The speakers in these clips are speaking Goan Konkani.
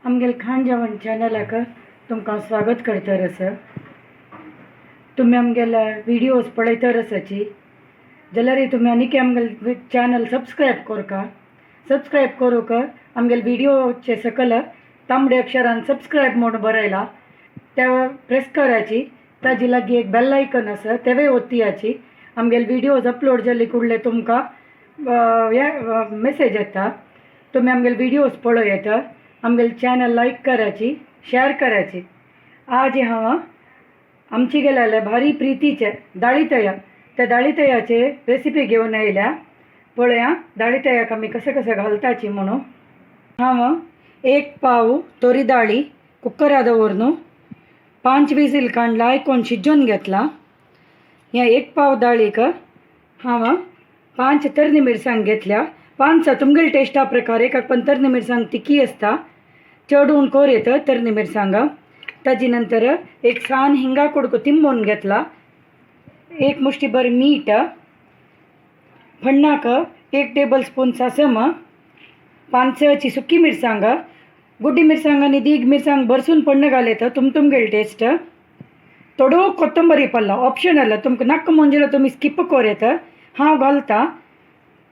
आमगेले खाण जेवण चॅनलाक तुमकां स्वागत करतर आसा। तुमी आमगेले व्हिडियोज पळयतर आसाची जाल्यार तुमी आनीक आमगेले चॅनल सबस्क्रायब करका। सबस्क्रायब करूंक आमगेले व्हिडियोचे सकल तांबडे अक्षरान सबस्क्रायब म्हूण बरयला ते प्रेस करायची, ताजी लागीं एक बेल आयकन आसा तेवूय ओतयाची। आमगेले व्हिडियोज अपलोड जाले कुडले तुमकां मेसेज येता। तुमी आमगेले व्हिडियोज पळोवं येता। आमगेले चॅनल लायक करायची, शेअर करायची। आज हांव आमची गेल्याले भारी प्रितीचे दाळी तया त्या दाळी तयाचे रेसिपी घेवन आयल्या। पळया दाळी तयाक आमी कशें कशें घालताची म्हणून। हांव 1 पाव तोरी दाळी कुकरा दवरून 5 विजील काडला आयकोन शिजोवन घेतला। ह्या 1 पाव दाळीक हांव 5 तरणी मिरसांग घेतल्या। 5 तुमगेले टेस्टा प्रकार एक पण तरणी मिरसांग तिखी आसता चड उण कोर येता तरणी मिरसांग। ताजे नंतर एक सान हिंगा कुडको तिंबोवन घेतला, 1 मुष्टीभर मीठ, फण्णाक 1 टेबल स्पून सासम, 5 सुकी मिरसांग, गुड्डी मिरसांग आनी दीग मिरसांग भरसून पण्ण घाल येता तुमगेले टेस्ट। थोडो कोथंबरी पल्ला ऑप्शनल, तुमकां नाका म्हूण जाल्यार तुमी स्कीप कर येता, हांव घालता।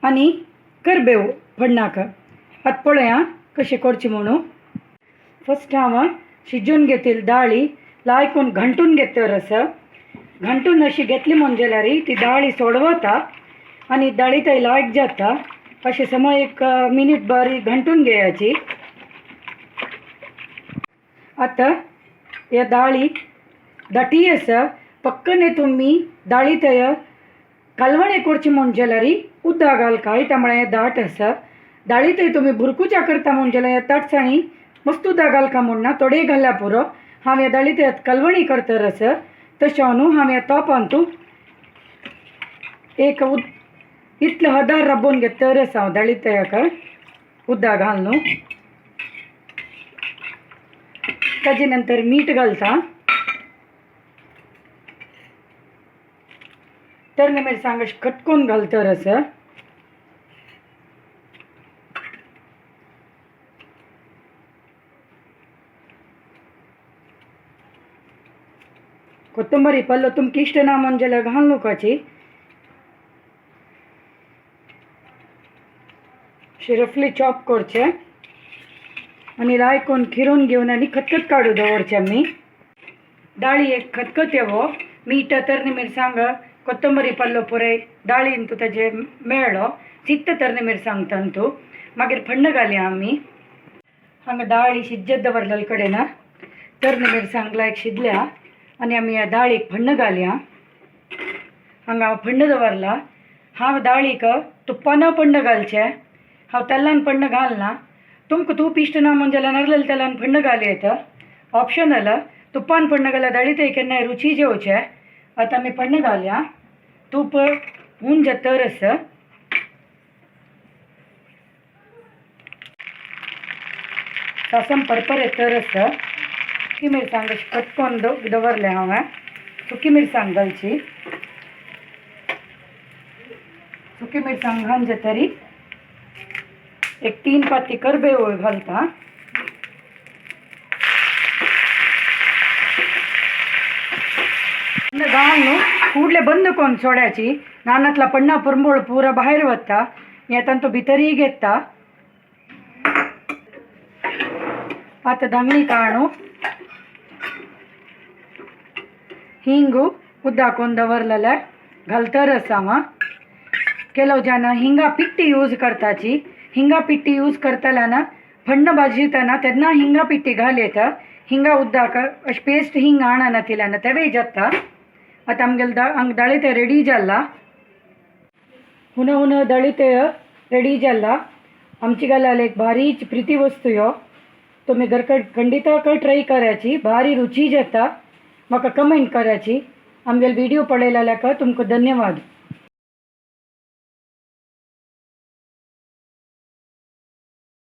आनी करबेव फण्णाक। आतां पळया कशें करचें म्हणून। फस्ट हांव शिजोवन घेतली दाळी लायकून घांटून घेतर आसा। घांटून अशी घेतली म्हूण जाल्यार ती दाळी सोडवता आनी दाळी थंय लायक जाता। अशें समज 1 मिनीट बरी घांटून घेयाची। आतां ह्या दाळी दाटी आसा पक्कने तुमी दाळी थंय कालवणे करची म्हूण जाल्यार उदक घालका, त्या म्हळ्यार हें दाट आसा। दाळी थंय तुमी बुरकुच्या करता म्हूण जाल्यार ह्या ताटसाणी मस्त उदक घालका म्हूण ना, थोडें घाल्यार पुरो। हांव ह्या दाळी थंय कालवणी करतर आसा तशें न्हू हांव ह्या तोपान तूं एक इतलो हदार राबोवन घेतर आसा हांव दाळी तयाक उदक घाल न्हू। ताजे नंतर मीठ घालता, तरणे मिरसांग अशें कटकोन घालतर आसा। कोथंबरी पल्लो तुमकां इश्ट ना म्हूण जाल्यार घाल नुकाची। अशें रफली चॉप करचें आनी लायकून खिरून घेवन आनी खतखत काडू दवरचें आमी। दाळी एक खतखत येवो, मीठ तरणी मिरसांग कोथंबरी पल्लो पुराय दाळीन तूं ताजे मेळ्ळो चित्त तरणी मिरसांग तांतू। मागीर फण्ण घालया आमी। हांगा दाळी शिजत दवरलेले कडेन तरणी मिरसांग लायक शिजल्या आनी आमी ह्या दाळीक फण्ण घालया। हांगा हांव फण्ण दवरला। हांव दाळीक तुप्पान पण्ण घालचें, हांव तेलान पण्ण घालना। तुमकां तूप इश्ट ना म्हूण जाल्यार नारलेल्या तेलान फण्ण घाल येता, ऑप्शनल। तुप्पान पण्ण घाल्यार दाळी थंय केन्नाय रुची जेवचें। आतां आमी पण्ण घालया। तूप हून जातर आसा। सासम परपर येतर आसा। सुकी मिरसांग अशी कटकोन दवरलें हांवें, सुकी मिरसांग घालची। सुकी मिरसांग घालून जातरी एक 3 पाती करबेव घालता। घालून कुडले बंद करून सोड्याची नानातला पन्ना पुरंबोळ पुरा बाहेर वता, येतान तो भितरय घेता। आतां धांगणी काडू हिंगू उदक दवरलेले घालतर आसा हांव। ಕೆಲವು ಜನ हिंगा पिट्टी यूज करताची, हिंगा पिट्टी यूज करतल्यान फण्ण भाजयतना तेन्ना हिंगा पिट्टी घाल येता। हिंगा उदक अशें पेस्ट हिंग आणना तिल्यान तेवूय जाता। आतां आमगेले हांगा दाळी ते रेडी जाला, हुन हुन दाळी ते रेडी जाला। आमची गाल्यार एक भारी प्रिती वस्तू ह्यो, तुमी घरकड खंडिता ट्राय करायची, भारी रुची जाता। म्हाका कमेंट करायची। आमगेले व्हिडिओ पळयल्यार तुमकां धन्यवाद।